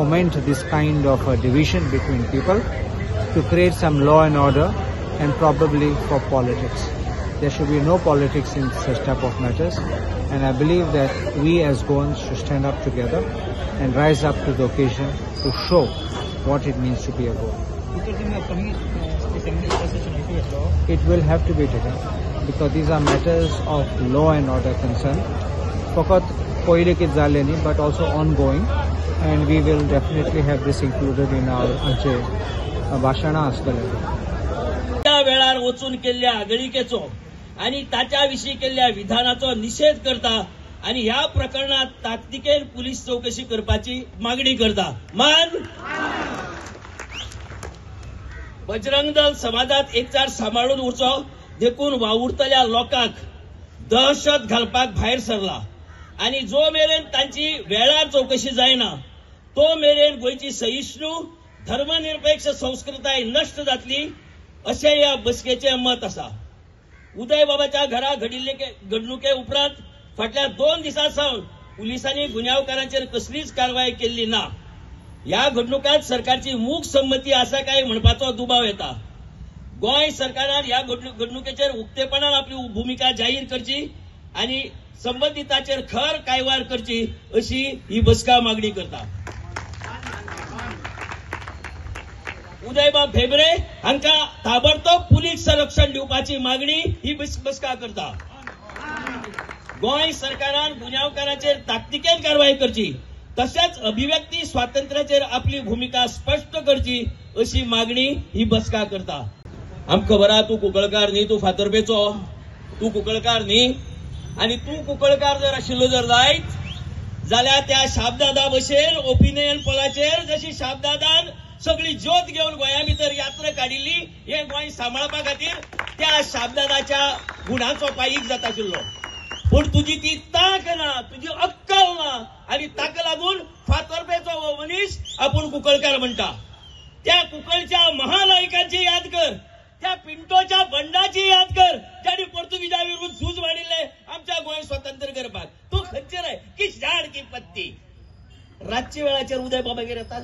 Foment this kind of a division between people to create some law and order and probably for politics. There should be no politics in such type of matters, and I believe that we as Goans should stand up together and rise up to the occasion to show what it means to be a Goan. It will have to be taken because these are matters of law and order concern. फकत पयलीं कितें जालें न्ही, but also ongoing, and we will definitely have this included in our आमचे भाशणां आसतलें. त्या वेळार वचून केल्ल्या आगळीकेचो आनी ताच्या विशीं केल्ल्या विधानाचो निशेध करता आनी ह्या प्रकरणात ताकतिकेन पुलीस चौकशी करपाची मागणी करता. मान बजरंग दल समाजात एकचार सांबाळून उरचो देखून वावुरतल्या लोकांक दहशत घालपाक भायर सरला आनी जो मेरेन तांची वेळार चौकशी जायना तो मेरेन गोंयची सहिष्णू धर्मनिरपेक्ष संस्कृताय नश्ट जातली अशें ह्या बसकेचें मत आसा. उदय बाबाच्या घरा घडिल्ले घडणुके उपरांत फाटल्या 2 दिसां सावन पुलिसांनी गुन्यांवकारांचेर कसलीच कारवाय केल्ली ना. ह्या घडणुकांत सरकारची मूक संमती आसा काय म्हणपाचो दुबाव येता. गोंय सरकारान ह्या घडणुकेचेर उक्तेपणान आपली भुमिका जाहीर करची आनी संबंदिताचेर खर कारवाय करची अशी ही बसका मागणी करता. उदयबाब भेंब्रे हांकां ताबडतोब पुलीस संरक्षण दिवपाची मागणी ही बसका करता. गोंय सरकारान गुन्यांवकारांचेर ताकतिकेन कारवाय करची तशेंच अभिव्यक्ती स्वातंत्र्याचेर आपली भुमिका स्पश्ट करची अशी मागणी ही बसका करता. आमकां खबर आहा तूं कुंकळकार न्ही, तूं फातर्पेचो, तूं कुंकळकार न्ही, आनी तूं कुंकळकार जर आशिल्लो जर जायत जाल्यार त्या शाबदादा भशेन ओपिनियन पोलाचेर जशी शाबदादान सगळी ज्योत घेवन गोंया भितर यात्रा काडिल्ली हे गोंय सांबाळपा खातीर त्या शाबदादाच्या गुणाचो पायीक जाता आशिल्लो. पूण तुजी ती तांक ना, तुजी अक्कल ना आनी ताका लागून फातर्पेचो हो मनीस आपूण कुंकळकार म्हणटा. त्या कुंकळच्या महानायकांची याद कर, त्या पिंटोच्या बंडाची याद कर ज्यांनी पोर्तुगीजा विरुद्ध झूज वाडिल्ले आमच्या गोंय स्वतंत्र करपाक. तूं खंयचेर आहे की झाड की पत्ती. रातच्या वेळाचेर उदय बाबागेर येतात.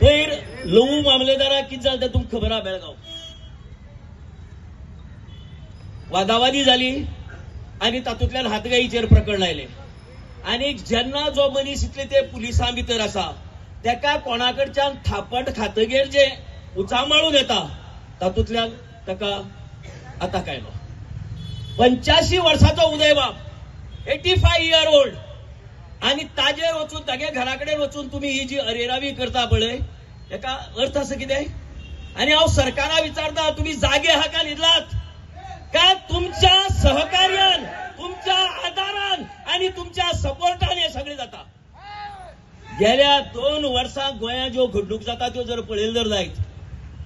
पयर लवू मामलेदाराक कितें जालें तें तुमकां खबर आहा. बेळगांव वादावादी जाली आनी तातूंतल्यान हातगाईचेर प्रकरण आयलें आनी जेन्ना जो मनीस इतले ते पुलिसां भितर आसा तेका कोणा कडच्यान थापट खातगेर जे उचांबळून येता तातूंतल्यान ताका आताक आयलो. 85 वर्साचो उदयबाब, 85 इयर ओल्ड, आनी ताजेर वचून तागे घरा कडेन वचून तुमी ही जी अरेरावी करता पळय हेका अर्थ आसा कितें? आनी हांव सरकारा विचारता, तुमी जागे आहा काय न्हिदलात? काय तुमच्या सहकार्यान, तुमच्या आदारान आनी तुमच्या सपोर्टान हे सगळें जाता. गेल्या 2 वर्सां गोंयांत ज्यो घडणूक जाता त्यो जर पळयलें जर जायत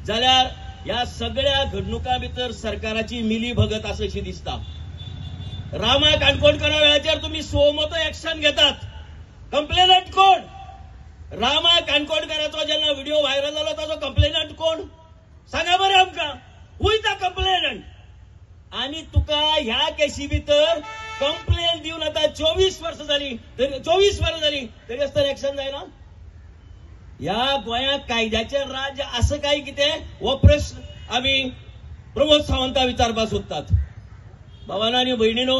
जाल्यार ह्या सगळ्या घडणुकां भितर सरकाराची मिली भगत आसा अशी दिसता. रामा काणकोणकरा वेळाचेर तुमी सुओमोटो एक्शन घेतात. कंप्लेनंट कोण? रामा काणकोणकराचो जेन्ना व्हिडिओ व्हायरल जालो ताचो कंप्लेनंट कोण? सांगा बरें आमकां, हू is the complainant? आनी तुका ह्या केशी भितर कंप्लेन दिवन आतां 24 वर्सां जाली तरी 24 वर्सां जाली तरी आसतना एक्शन जायना. ह्या गोंयांत कायद्याचें राज्य आसा काय कितें हो प्रश्न आमी प्रमोद सावंता विचारपाक सोदतात. भावानो आनी भयणीनो,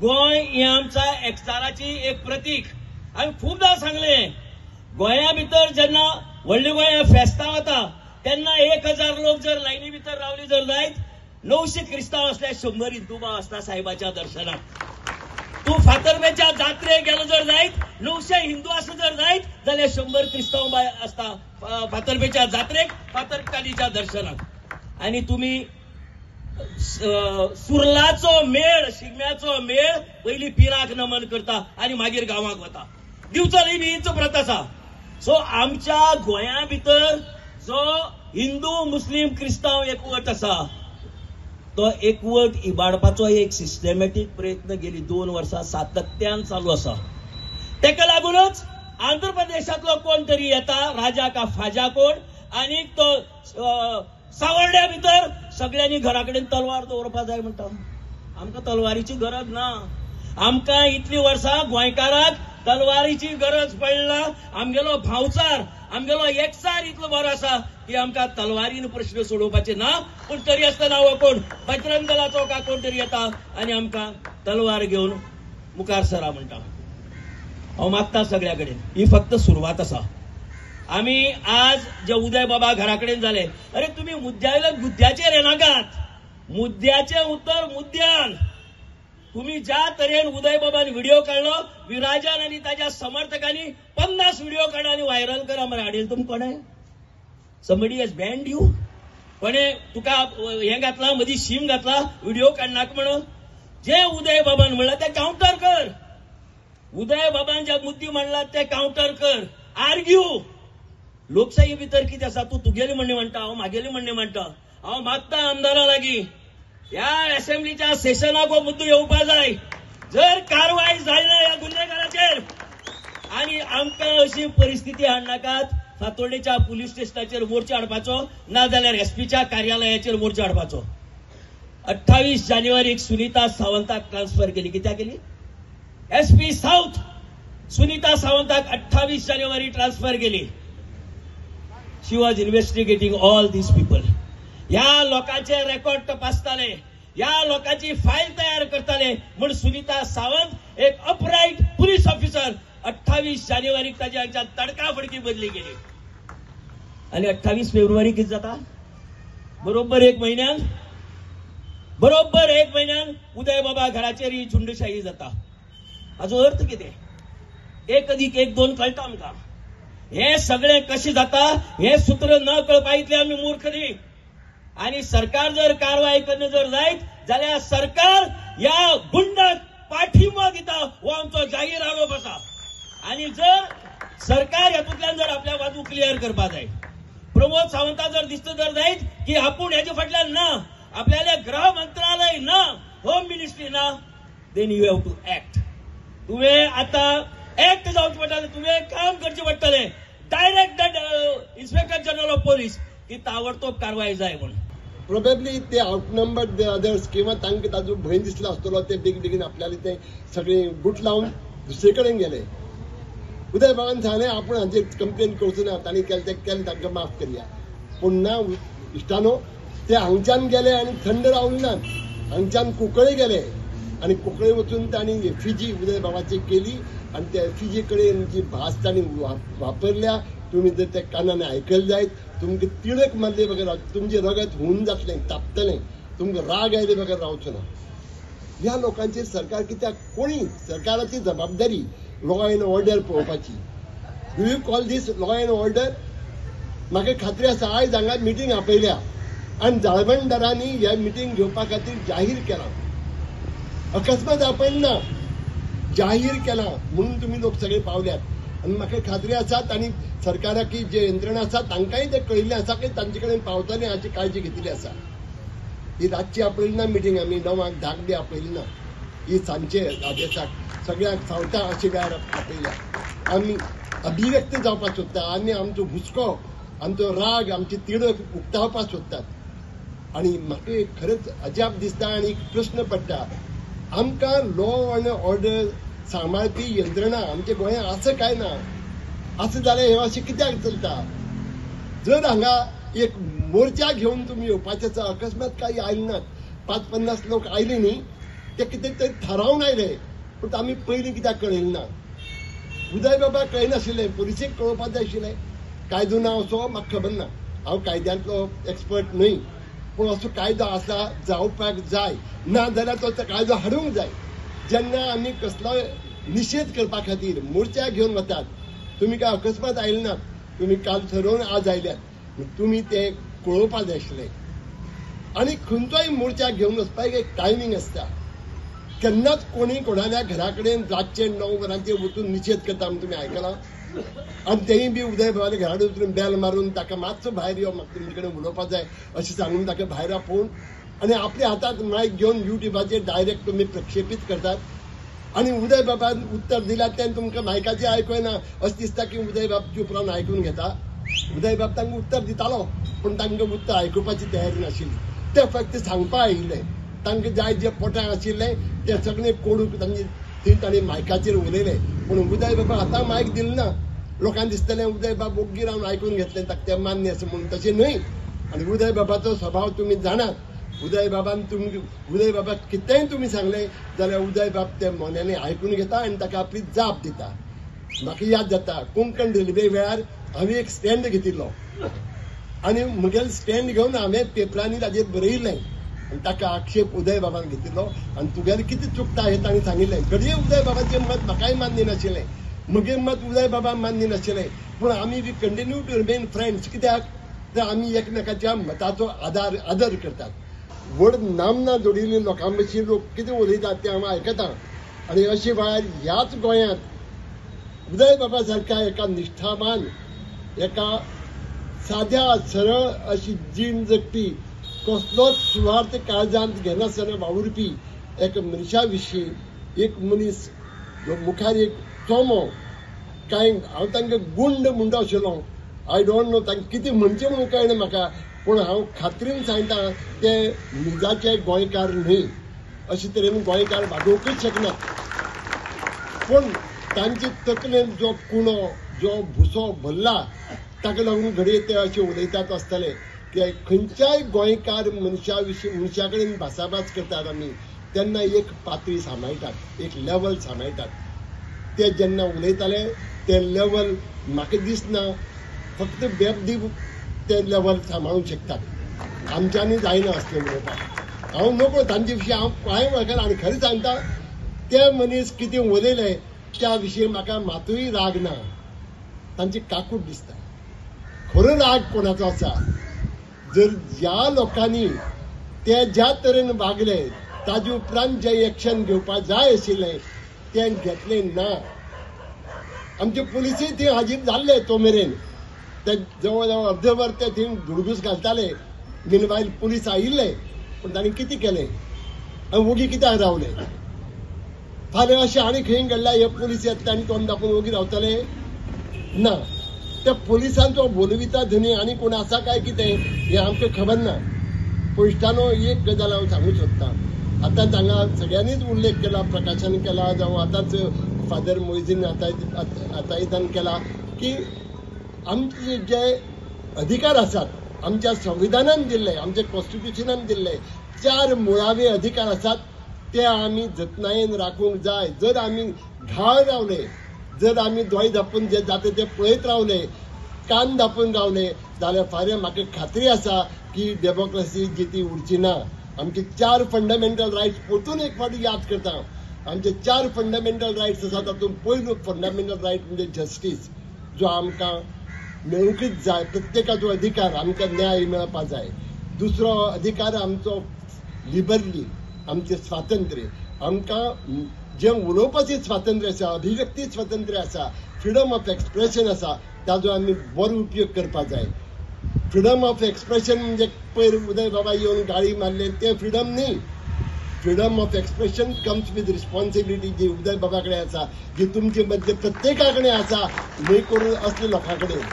गोंय हें आमच्या एकचाराची एक प्रतीक. आमी खुबदां सांगलें, गोंया भितर जेन्ना व्हडल्या गोंया फेस्तां वता तेन्ना 1000 लोक जर लायनी भितर रावली जर जायत 900 क्रिस्तांव आसल्यार 100 हिंदू भाव आसता साहेबाच्या दर्शनाक. तूं फातर्पेच्या जात्रेक गेलो जर जायत 900 हिंदू आसले जर जायत जाल्यार 100 क्रिस्तांव आसता फातर्पेच्या जात्रेक, फातर्पेकान्नीच्या दर्शनाक. आनी तुमी सुर्लाचो मेळ, शिगम्याचो मेळ पयलीं पिराक नमन करता आनी मागीर गांवाक वता. दिवचल ही बी हीच प्रथा आसा. सो आमच्या गोंया भितर जो हिंदू मुस्लीम क्रिस्तांव एकवट आसा तो एकवट इबाडपाचो एक सिस्टमॅटीक प्रयत्न गेली 2 वर्सां सातत्यान चालू आसा. तेका लागूनच आंध्र प्रदेशांतलो कोण तरी येता, राजा का फाजा कोण, आनी तो सावर्ड्या भितर सगळ्यांनी घरा कडेन तलवार दवरपा जाय म्हणटा. आमकां तलवारीची गरज ना. आमकां इतली वर्सां गोंयकाराक तलवारीची गरज पडला. आमगेलो भावचार, आमगेलो एकचार इतलो बरो आसा की आमकां तलवारीन प्रश्न सोडोवपाचे ना. पूण तरी आसतना हो कोण बजरंग दलाचो का कोण तरी येता आनी आमकां तलवार घेवन मुखार सरा म्हणटा. हांव मागता सगळ्या कडेन, ही फक्त सुरवात आसा. आमी आज जे उदय बाबा घरा कडेन जाले, अरे तुमी मुद्द्या मुद्द्याचेर येनाकात, मुद्द्याचें उत्तर मुद्द्यान. तुम्ही ज्या तरेन उदय बाबान व्हिडिओ काढलो, विराजान आनी ताच्या समर्थकांनी 50 व्हिडिओ काडला आनी व्हायरल करा मरे. हाडेल तुमकां कोणें? Somebody has banned you? कोणें तुका हें घातला, मदीं शीम घातला व्हिडिओ काडनाक म्हणून? जे उदय बाबान म्हणलां तें कावंटर कर. उदय बाबान जे मुद्दे म्हणला ते कावंटर कर, आर्ग्यू. लोकशाही भितर कितें आसा, तूं तुगेली म्हणणें म्हणटा, हांव म्हागेली म्हणणें म्हणटा. हांव मागता आमदारा लागीं, ह्या असेंब्लीच्या सेशनाक हो मुद्दो येवपा जाय. जर कारवाय जायना ह्या गुन्हेगाराचेर आनी आमकां अशी परिस्थिती हाडनाकात, फातोर्डेच्या पुलीस स्टेशनाचेर मोर्चा हाडपाचो, ना जाल्यार एसपीच्या कार्यालयाचेर मोर्चा हाडपाचो. 28 जानेवारीक सुनीता सावंताक ट्रान्सफर केली. कित्याक केली? एसपी साऊथ सुनीता सावंताक 28 जानेवारी ट्रान्सफर केली. She was investigating all these people. ह्या लोकांचे रेकॉर्ड तपासताले, ह्या लोकांची फायल तयार करताले. म्हूण सुनीता सावंत एक अपरायट पुलीस ऑफिसर 28 जानेवारीक ताच्या हांगच्यान तडकाफडकी बदली केली. आनी 28 फेब्रुवारी कितें जाता? बरोबर एक म्हयन्यान, बरोबर एक म्हयन्यान उदय बाबा घराचेर ही झुंडशाही जाता. हाजो अर्थ कितें? 1+1 2 कळटा आमकां. हें सगळें कशें जाता हें सूत्र न कळपा इतलें आमी मूर्ख न्ही. आनी सरकार जर कारवाय कन्न जर जायत जाल्यार सरकार ह्या गुंडाक पाठिंबो दिता हो आमचो जाहीर आरोप आसा. आनी जर सरकार हातूंतल्यान जर आपल्या बाजू क्लियर करपा जाय, प्रमोद सावंता जर दिसता जर जायत की आपूण हेजे फाटल्यान ना, आपल्याले गृह मंत्रालय ना, होम मिनिस्ट्री ना, then you have to act. तुवें आतां एक्ट जावचें पडटलें, तुवें काम करचें पडटलें. Direct inspector general of police की ताबडतोब कारवाय जाय म्हूण. प्रोबेबली ते आउटनंबर्ड the others किंवा तांकां ताजो भंय दिसलो आसतलो, ते बेगीन बेगीन आपल्याले ते सगळे गुट लावन दुसरे कडेन गेले. उदय बाबान सांगलें आपूण हांचेर कंप्लेन करचो ना, तांणी केलें तें केलें, तांकां माफ करया. पूण ना इश्टानो, ते हांगच्यान गेले आनी थंड रावले नात, हांगच्यान कुंकळे गेले आनी कुंकळे वचून तांणी एफिजी उदय बाबाची केली आनी त्या एफिजी कडेन जी भास तांणी वापरल्या, तुमी जर त्या कानान आयकले जायत तुमकां तिडक मारले बगर, तुमचें रगत हून जातलें, तापतलें, तुमकां राग आयले बगर रावचो ना. ह्या लोकांचेर सरकार कित्याक, कोणी सरकाराची जबाबदारी लॉ एंड ऑर्डर पळोवपाची. Do you call this law and order? म्हाका खात्री आसा आयज हांगा मिटींग आपयल्या आनी जाळवणदारांनी ह्या मिटींग घेवपा खातीर जाहीर केलां. अकस्मात आपयलें ना, जाहीर केलां म्हणून तुमी लोक सगळे पावल्यात. आनी म्हाका खात्री आसा तांणी सरकाराक जे यंत्रणा आसा तांकांय तें कळिल्लें आसा की तांचे कडेन पावतलें हाची काळजी घेतिल्ली आसा. ही रातची आपयली ना मिटींग, आमी 9-10 बी आपयली ना, ही सांजचे आदेसाक सगळ्यांक फावता अशे वेळार आपयल्या. आमी अभिव्यक्त जावपाक सोदता, आमी आमचो हुस्को, आमचो राग, आमची तिडक उक्तावपाक सोदतात. आनी म्हाका खरेंच अजाप दिसता आनी एक प्रश्न पडटा, आमकां लॉ एंड ऑर्डर सांबाळपी यंत्रणा आमच्या गोंयांत आसा काय ना? आसा जाल्यार हें अशें कित्याक चलता? जर हांगा एक मोर्चा घेवन तुमी येवपाचें आसा, अकस्मात कांय आयले नात, 5-50 लोक आयले न्ही, ते कितें तरी थारावन आयले, पूण आमी पयलीं कित्याक कळयलें ना? उदय बाबा कळनाशिल्लें, पुलिसेक कळोवपाक जाय आशिल्लें. कायदो ना असो म्हाका खबर ना, हांव कायद्यांतलो एक्सपर्ट न्हय, पूण असो कायदो आसा जावपाक जाय, ना जाल्यार तो कायदो हाडूंक जाय. जेन्ना आमी कसलो निशेध करपा खातीर मोर्चा घेवन वतात, तुमी काय अकस्मात आयले नात, तुमी काल ठरोवन आज आयल्यात, तुमी ते कळोवपाक जाय आशिल्लें. आनी खंयचोय मोर्चा घेवन वचपाक एक टायमींग आसता. केन्नाच कोणी कोणाल्या घरा कडेन रातचे 9 वरांचेर वचून निशेध करता म्हूण तुमी आयकलां? आनी तेय बी उदय बाबाल्या घरा कडेन वचून बेल मारून ताका मातसो भायर यो, म्हाका तुमचे कडेन उलोवपाक जाय अशें सांगून ताका भायर आपोवन आनी आपल्या हातांत मायक घेवन युट्यूबाचेर डायरेक्ट तुमी प्रक्षेपीत करतात. आनी उदय बाबान उत्तर दिल्यार तेन्ना तुमकां मायकाचें आयकूना अशें दिसता की उदय बाब चूप रावन आयकून घेता. उदय बाब तांकां उत्तर दितालो, पूण तांकां उत्तर आयकुपाची तयारी नाशिल्ली. ते फक्त सांगपा आयिल्ले, तांकां जाय जे पोटांत आशिल्लें तें सगळें कोडूक तांचे थंय तांणी मायकाचेर उलयले. पूण उदय बाबा आतां मायक दिलें ना. लोकांक दिसतलें उदय बाब ओग्गी रावन आयकून घेतलें ताका तें मान्य आसा म्हणून, तशें न्हय. आनी उदय बाबाचो स्वभाव तुमी जाणात. उदय बाबान तुमी उदय बाबाक कितेंय तुमी सांगलें जाल्यार उदय बाब ते मोन्यांनी आयकून घेता आनी ताका आपली जाप दिता. म्हाका याद जाता कोंकण रेल्वे वेळार हांवें एक स्टँड घेतिल्लो आनी म्हगेलें स्टँड घेवन हांवें पेपरांनी ताजेर बरयिल्लें आनी ताका आक्षेप उदय बाबान घेतिल्लो आनी तुगेलें कितें चुकता हें तांणी सांगिल्लें. घडये उदय बाबाचें मत म्हाकाय मान्य नाशिल्लें, म्हगेलें मत उदय बाबा मान्य नाशिल्लें, पूण आमी we continue to remain friends. कित्याक तर आमी एकमेकाच्या मताचो आदर करतात. व्हड नामना जोडिल्ली लोकां भशेन लोक कितें उलयतात तें हांव आयकतां. आनी अशे वेळार ह्याच गोंयांत उदय बाबा सारक्या एका निश्ठावान, एका साद्या सरळ अशी जीण जगपी, कसलोच सुवार्थ काळजांत घेनासतना वावुरपी एका मनशा विशीं एक मनीस जो मुखार एक चोमो, कांय हांव तांकां गुंड म्हणटा आशिल्लो, I don't know तांकां कितें म्हणचें म्हणून कळना म्हाका, पूण हांव खात्रीन सांगता ते निजाचे गोंयकार न्हय. अशे तरेन गोंयकार वागोवंकच शकना. पूण तांचे तकलेन जो कुणो, जो भुसो भरला ताका लागून घडये ते अशें उलयतात आसतले की खंयच्याय गोंयकार मनशा विशीं मनशा कडेन भासाभास करतात आमी तेन्ना एक पातळी सांबाळटात, एक लेवल सांबाळटात. ते जेन्ना उलयताले ते लेवल म्हाका दिसना फक्त बेबदी ते लेवल सांबाळूंक शकतात, आमच्यांनी जायना आसलें उलोवपाक. हांव नकळो तांचे विशीं, हांव कांय वळखना. आनी खरें सांगता ते मनीस कितें उलयले त्या विशीं म्हाका मातूय राग ना, तांची काकूट दिसता. खरो राग कोणाचो आसा, जर ज्या लोकांनी ते ज्या तरेन वागले ताजे उपरांत जे एक्शन घेवपाक जाय आशिल्लें तें घेतलें ना. आमचे पुलिसूय थंय हाजीर जाल्ले तो मेरेन, ते जवळ जवळ अर्दवर ते थंय धुडगूस घालताले. मिनवायल पुलीस आयिल्ले, पूण तांणी कितें केलें आनी ओगी कित्याक रावले? फाल्यां अशें आनी खंय घडल्यार हे पुलीस येतले आनी तोंड दाखोवन ओगी रावतले ना. त्या पुलिसांचो बोलविता धनी आनी कोण आसा काय कितें हें आमकां खबर ना. पयश्टानो एक गजाल हांव सांगूंक सोदतां. आतां हांगा सगळ्यांनीच उल्लेख केला, प्रकाशन केला, जावं आतांच फादर मोयजीन आतायदान केला की आमचे जे अधिकार आसात आमच्या संविधानान दिल्ले, आमच्या कॉन्स्टिट्युशनान दिल्ले 4 मुळावे अधिकार आसात ते आमी जतनायेन राखूंक जाय. जर आमी घाळ रावले, जर आमी दोळे धापून जे जाता ते पळयत रावले, कान धापून रावले जाल्यार फाल्यां म्हाका खात्री आसा की डेमोक्रेसी जिती उरची ना. आमचे 4 फंडामेंटल रायट्स परतून एक फावटी याद करता. आमचे 4 फंडामेंटल रायट्स आसा तातूंत पयलो फंडामेंटल रायट म्हणजे जस्टीस, जो आमकां मेळूंकच जाय. प्रत्येकाचो अधिकार आमकां न्याय मेळपाक जाय. दुसरो अधिकार आमचो लिबर्टी, आमचें स्वातंत्र्य, आमकां जें उलोवपाचें स्वातंत्र्य आसा, अभिव्यक्ती स्वातंत्र्य आसा, फ्रिडम ऑफ एक्सप्रेशन आसा, ताजो आमी बरो उपयोग करपाक जाय. फ्रिडम ऑफ एक्सप्रेशन म्हणजे पयर उदय बाबा येवन गाळी मारले तें फ्रिडम न्ही. Freedom of expression comes with responsibility, जी उदय बाबा कडेन आसा, जी तुमचे मदले प्रत्येका कडेन आसा, न्हय करून असले लोकां कडेन.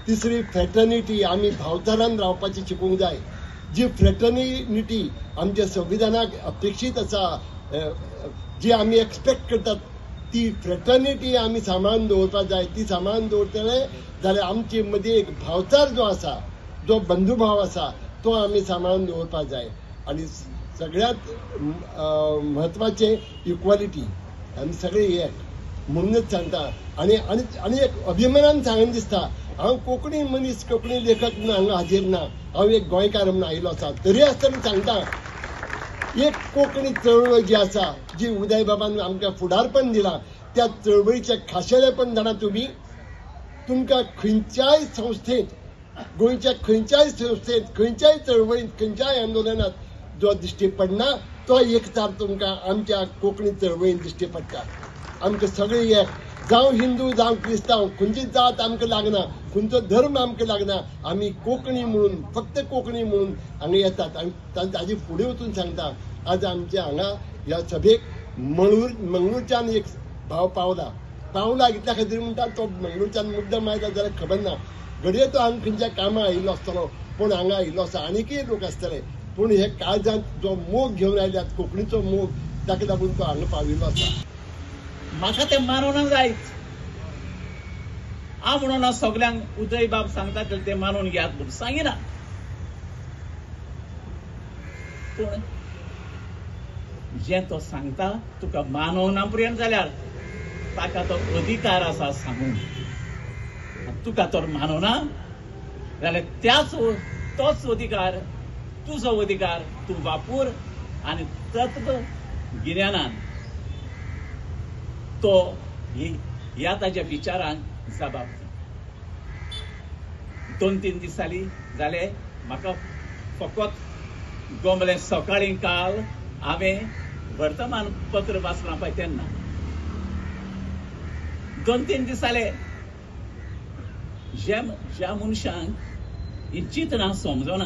तिसरी फ्रेटर्निटी, आमी भावचारान रावपाची शिकूंक जाय. जी फ्रेटर्निटी आमच्या संविधानाक अपेक्षीत आसा, जी आमी एक्सपेक्ट करतात, ती फ्रेटर्निटी आमी सांबाळून दवरपाक जाय. ती सांबाळून दवरतले जाल्यार आमचे मदीं एक भावचार जो आसा, जो बंधुभाव आसा, तो आमी सांबाळून दवरपाक जाय. आनी सगळ्यांत म्हत्वाचें इक्वॉलिटी, आमी सगळे एक म्हणूनच सांगता. आनी आनी आनी एक अभिमानान सांगून दिसता, हांव कोंकणी मनीस, कोंकणी लेखक म्हणून हांगा हाजीर ना, हांव एक गोंयकार म्हणून आयिल्लो आसा. तरी आसतना सांगता, एक कोंकणी चळवळ जी आसा, जी उदय बाबान आमकां फुडारपण दिलां, त्या चळवळीचें खाशेलेपण जाणा तुमी. तुमकां खंयच्याय संस्थेंत, गोंयच्या खंयच्याय संस्थेंत, खंयच्याय चळवळींत, खंयच्याय आंदोलनांत जो दिश्टी पडना तो एकचार तुमकां आमच्या कोंकणी चळवळींत दिश्टी पडटा. आमकां सगळे एक, जावं हिंदू जावं क्रिस्तांव, खंयची जात आमकां लागना, खंयचो धर्म आमकां लागना, आमी कोंकणी म्हणून, फक्त कोंकणी म्हणून हांगा येतात. आनी ताजे फुडें वचून सांगता, आज आमच्या हांगा ह्या सभेक मंगळूरच्यान एक भाव पावला कित्या खातीर म्हणटा, तो मंगळूरच्यान मुद्दम आयला जाल्यार खबर ना, घडये तो हांगा खंयच्या कामां आयिल्लो आसतलो, पूण हांगा आयिल्लो आसा. आनीकय लोक आसतले, पूण हे काळजांत जो मोग घेवन आयल्यात, कोंकणीचो मोग, ताका लागून तो हांगा पाविल्लो आसा. म्हाका तें मानून जायच. हांव म्हणून सगल्यांक उदय बाब सांगता तें मानून घेयात म्हूण सांगिना, पूण जें तो सांगता तुका मानवना पर्यंत जाल्यार ताका तो अधिकार आसा सांगूंक. तुका तर मानवना जाल्यार त्याच तोच अधिकार, तुजो अधिकार तूं वापर आनी तत्व गिन्यानान तो ह्या ताज्या विचारांक जबाब दी. 2-3 दीस जाली जाले म्हाका फकत गोमलें. सकाळीं काल हांवें वर्तमानपत्र वाचलां पळय तेन्ना 2-3 दीस जाले ज्या मनशांक ही चिंतना समजना,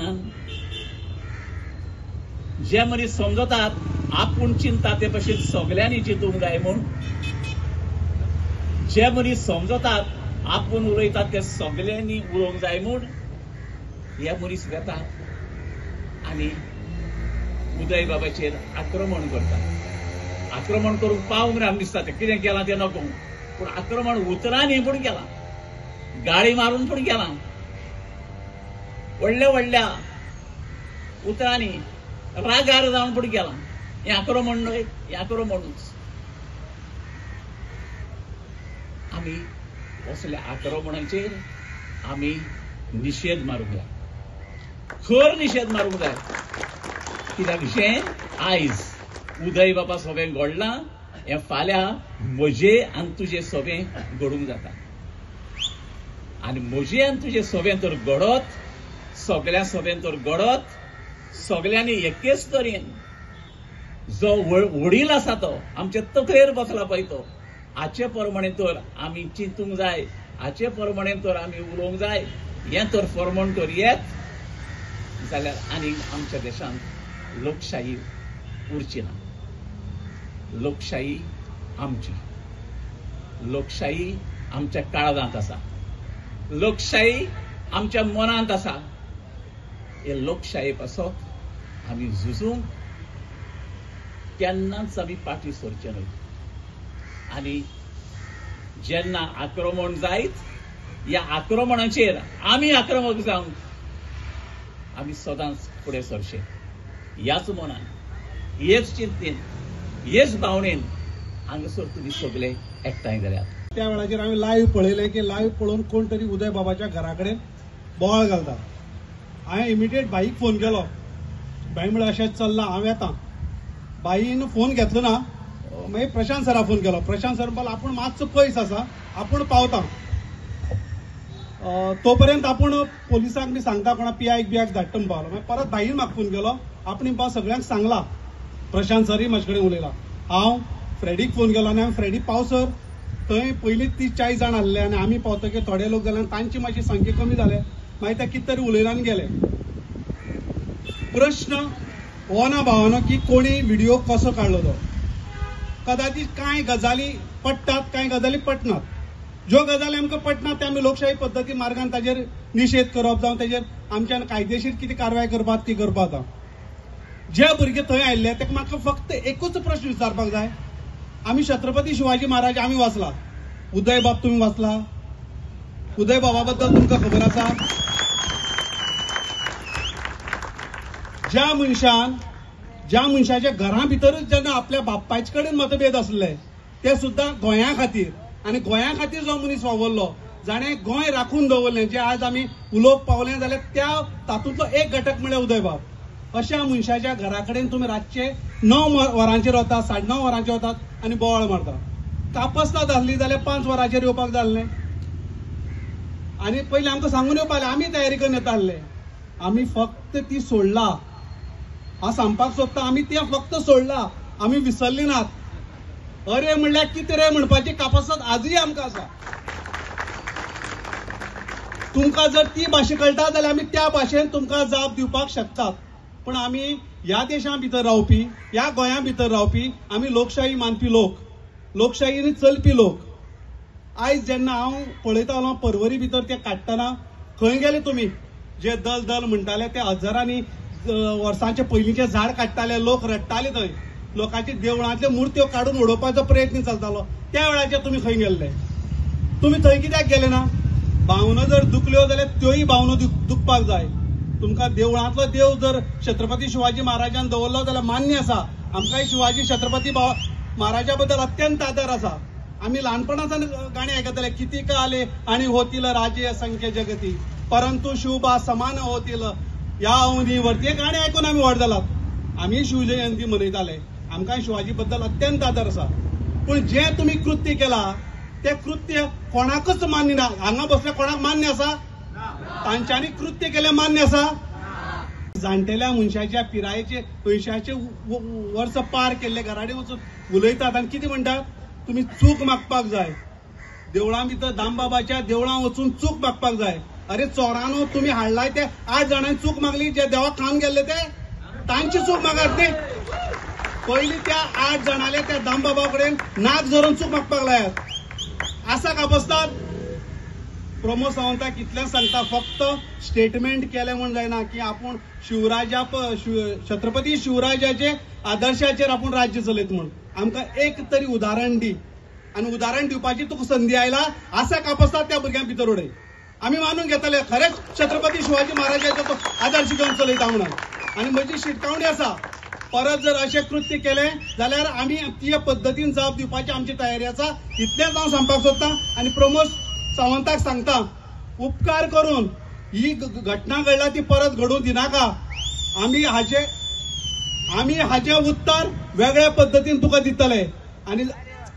जे मनीस समजतात आपूण चिंता ते भशेन सगल्यांनी चिंतूंक जाय म्हूण, जे मनीस समजतात आपूण उलयतात ते सगल्यांनी उलोवंक जाय म्हूण, हे मनीस वेतात आनी उदय बाबाचेर आक्रमण करतात. आक्रमण करूंक पावूंक ना दिसता तें कितें केलां तें नको, पूण आक्रमण उतरांनी पूण केलां, गाळी मारून पूण केलां, व्हडल्या व्हडल्या उतरांनी रागार जावन पूण केलां. हें आक्रमण न्हय, हें आक्रमणूच. आमी असल्या आक्रमणाचेर आमी निशेध मारूंक जाय, खर निशेध मारूंक जाय. कित्याक जें आयज उदय बाबा सोबें घडलां हें फाल्यां म्हजे आनी तुजे सोबें घडूंक जाता. आनी म्हजे आनी तुजे सोबें तर घडत, सगळ्या सोबें तर घडत, सगळ्यांनी एकेच तरेन जो वडील आसा तो आमचे तकलेर बसला पळय तो, हाचे प्रमाणे तर आमी चिंतूंक जाय, हाचे प्रमाणे तर आमी उलोवंक जाय. हें तर फॉर्मण तर येत जाल्यार आनी आमच्या देशांत लोकशाही उरची ना. लोकशाही आमची, लोकशाही आमच्या काळजांत आसा, लोकशाही आमच्या मनांत आसा. हे लोकशाही पासत आमी झुजूंक केन्नाच आमी फाटीं सरचे न्हय. आनी जेन्ना आक्रमण जायत ह्या आक्रमणाचेर आमी आक्रमक जावन आमी सदांच फुडें सरचे. ह्याच मनान, हेच चिंतेन, हेच भावनेन हांगासर तुमी सगळे एकठांय जाल्यात. त्या वेळाचेर हांवें लायव्ह पळयलें की लायव्ह पळोवन कोण तरी उदय बाबाच्या घरा कडेन बोवाळ घालता. हांवें इमिडिएट बाईक फोन केलो. बाई म्हळ्यार अशेंच चल्लां, हांव येता. बाईन फोन घेतलो ना, मागीर प्रशांत सराक फोन केलो. प्रशांत सर म्हणलो आपूण मातसो पयस आसा, आपूण पावता, तो पर्यंत आपूण पोलिसांक बी सांगता, कोणा पीआयक बिआयक धाडटा म्हूण पावलो. मागीर परत भाईन म्हाका फोन केलो, आपणे बा सगळ्यांक सांगला. प्रशांत सरय म्हाजे कडेन उलयला. हांव फ्रेडीक फोन केलो आनी हांवें फ्रेडी पावसर थंय पयलीं 30-40 जाण आसले आनी आमी पावतकीर थोडे लोक जाले आनी तांची मातशी संख्या कमी जाले. मागीर ते कितें तरी उलयला आनी गेले. प्रश्न हो ना भावानो की कोणी व्हिडिओ कसो काडलो तो. कदाचित कांय गजाली पडटात, कांय गजाली पटनात. ज्यो गजाली आमकां पटनात ते आमी लोकशाही पद्दती मार्गान ताजेर निशेध करप जावं ताजेर आमच्यान कायदेशीर कितें कारवाय करपाक ती करपाक जाता. जे भुरगे थंय आयिल्ले ताका म्हाका फक्त एकूच प्रश्न विचारपाक जाय. आमी छत्रपती शिवाजी महाराज आमी वाचला, उदय बाब तुमी वाचला, उदय बाबा बद्दल तुमकां खबर आसा? ज्या मनशान, ज्या मनशाच्या घरां भितरूच जेन्ना आपल्या बापायचे कडेन मतभेद आसले ते सुद्दां गोंया खातीर, आनी गोंया खातीर जो मनीस वावरलो, जाणें गोंय राखून दवरलें, जे आज आमी उलोवंक पावले जाल्यार त्या तातूंतलो एक घटक म्हळ्यार उदय बाब. अशा मनशाच्या घरा कडेन तुमी रातचे 9 वरांचेर वता, 9:30 वरांचेर वतात आनी बोवाळ मारता. कापस्ताद आसली जाल्यार 5 वरांचेर येवपाक जाल्लें. आनी पयलीं आमकां सांगून येवपाक, आमी तयारी करून येता आसले. आमी फक्त ती सोडला. हांव सांगपाक सोदता, आमी ते फक्त सोडला, आमी विसरली नात. अरे म्हणल्यार कितें रे म्हणपाची कापस्ताद आजूय आमकां आसा. तुमकां जर ती भाशा कळटा जाल्यार आमी त्या भाशेन तुमकां जाप दिवपाक शकतात. पण आमी ह्या देशां भितर रावपी, ह्या गोंया भितर रावपी, आमी लोकशाही मानपी लोक, लोकशाहीन चलपी लोक. आयज जेन्ना हांव पळयतालो परवरी भितर ते काडटना, खंय गेले तुमी जे दल दल म्हणटाले ते हजारांनी वर्सांचे पयलींचे झाड काडटाले, लोक रडटाले थंय. लोकांची देवळांतल्यो मुर्त्यो काडून उडोवपाचो प्रयत्न चलतालो त्या वेळाचेर तुमी खंय गेल्ले? तुमी थंय कित्याक गेले ना? भावना जर दुखल्यो जाल्यार त्योय भावना दुखपाक जाय. तुमकां देवळांतलो देव जर छत्रपती शिवाजी महाराजान दवरलो जाल्यार मान्य आसा. आमकांय शिवाजी छत्रपती महाराजा बद्दल अत्यंत आदर आसा. आमी ल्हानपणासान गाणी आयकताले, कितीक आले आणि होतील राजे असंख्य जगती, परंतु शिवबा समान होतील या अवनीवरती. हे गाणें आयकून आमी व्हड जालात. आमी शिवजयंती मनयताले. आमकां शिवाजी बद्दल अत्यंत आदर आसा. पूण जें तुमी कृत्य केलां तें कृत्य कोणाकच मान्य ना. हांगा बसले कोणाक मान्य आसा? तांच्यांनी कृत्य केलें मान्य आसा? जाणटेल्या मनशाच्या पिरायेचे 80 वर्स पार केल्ले घराडे वचून उलयतात आनी कितें म्हणटात? तुमी चूक मागपाक जाय. देवळां भितर दामबाबाच्या देवळां वचून चूक मागपाक जाय. अरे चोरांनो, तुमी हाडलाय ते 8 जाणांनी चूक मागली, जे देवाक खावन गेल्ले ते तांची चूक मागात न्ही. पयलीं त्या 8 जाणांले त्या दामबाबा कडेन नाक धरून चूक मागपाक लायात. आसा का बसतात? प्रमोद सावंताक इतलें सांगता, फक्त स्टेटमेंट केलें म्हूण जायना की आपूण शिवराजा छत्रपती शिवराजाचे आदर्शाचेर आपूण राज्य चलयत म्हूण. आमकां एक तरी उदाहरण दी, आनी उदाहरण दिवपाची तुका संदी आयला. आसा कापसतात त्या भुरग्यांक भितर उडय. आमी मानून घेतले खरेंच छत्रपती शिवाजी महाराजाचो तो आदर्श घेवन चलयता म्हणून. आनी म्हजी शिटकावणी आसा, परत जर अशें कृत्य केलें जाल्यार आमी त्या पद्दतीन जाप दिवपाची आमची तयारी आसा. इतलेंच हांव सांगपाक सोदतां. आनी प्रमोद सावंताक सांगता, उपकार करून ही घटना घडला ती परत घडोवंक दिनाका. आमी हाजे उत्तर वेगळ्या पद्दतीन तुका दितले. आनी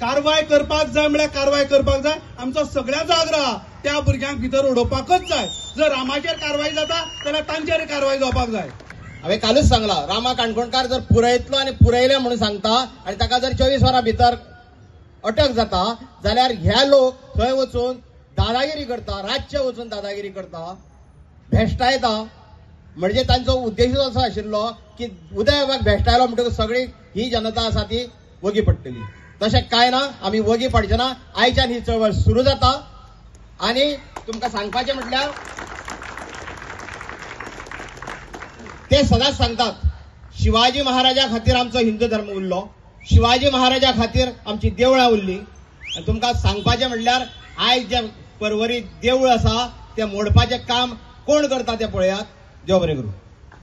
कारवाय करपाक जाय म्हळ्यार कारवाय करपाक जाय. आमचो सगळ्यांचो आग्रह त्या भुरग्यांक भितर उडोवपाकच जाय. जर रामाचेर कारवाय जाता जाल्यार तांचेर कारवाय जावपाक जाय. हांवें कालूच सांगला, रामा काणकोणकार जर पुरयतलो आनी पुरयलें म्हणून सांगता आनी ताका जर 24 वरां भितर अटक जाता जाल्यार ह्या लोक थंय वचून दादागिरी करता, रातचे वचून दादागिरी करता, भेश्टायता. म्हणजे तांचो उद्देशूच असो आशिल्लो की उदयबाबाक भेश्टायलो म्हणटकच सगळी ही जनता आसा ती वगी पडटली. तशें कांय ना, आमी वगी पडचे ना. आयच्यान ही चळवळ सुरू जाता. आनी तुमकां सांगपाचें म्हटल्यार ते सदांच सांगतात, शिवाजी महाराजा खातीर आमचो हिंदू धर्म उरलो, शिवाजी महाराजा खातीर आमची देवळां उरली. आनी तुमकां सांगपाचें म्हटल्यार आयज जें पर्वरी देवूळ आसा तें मोडपाचें काम कोण करता तें पळयात. देव बरें करूं.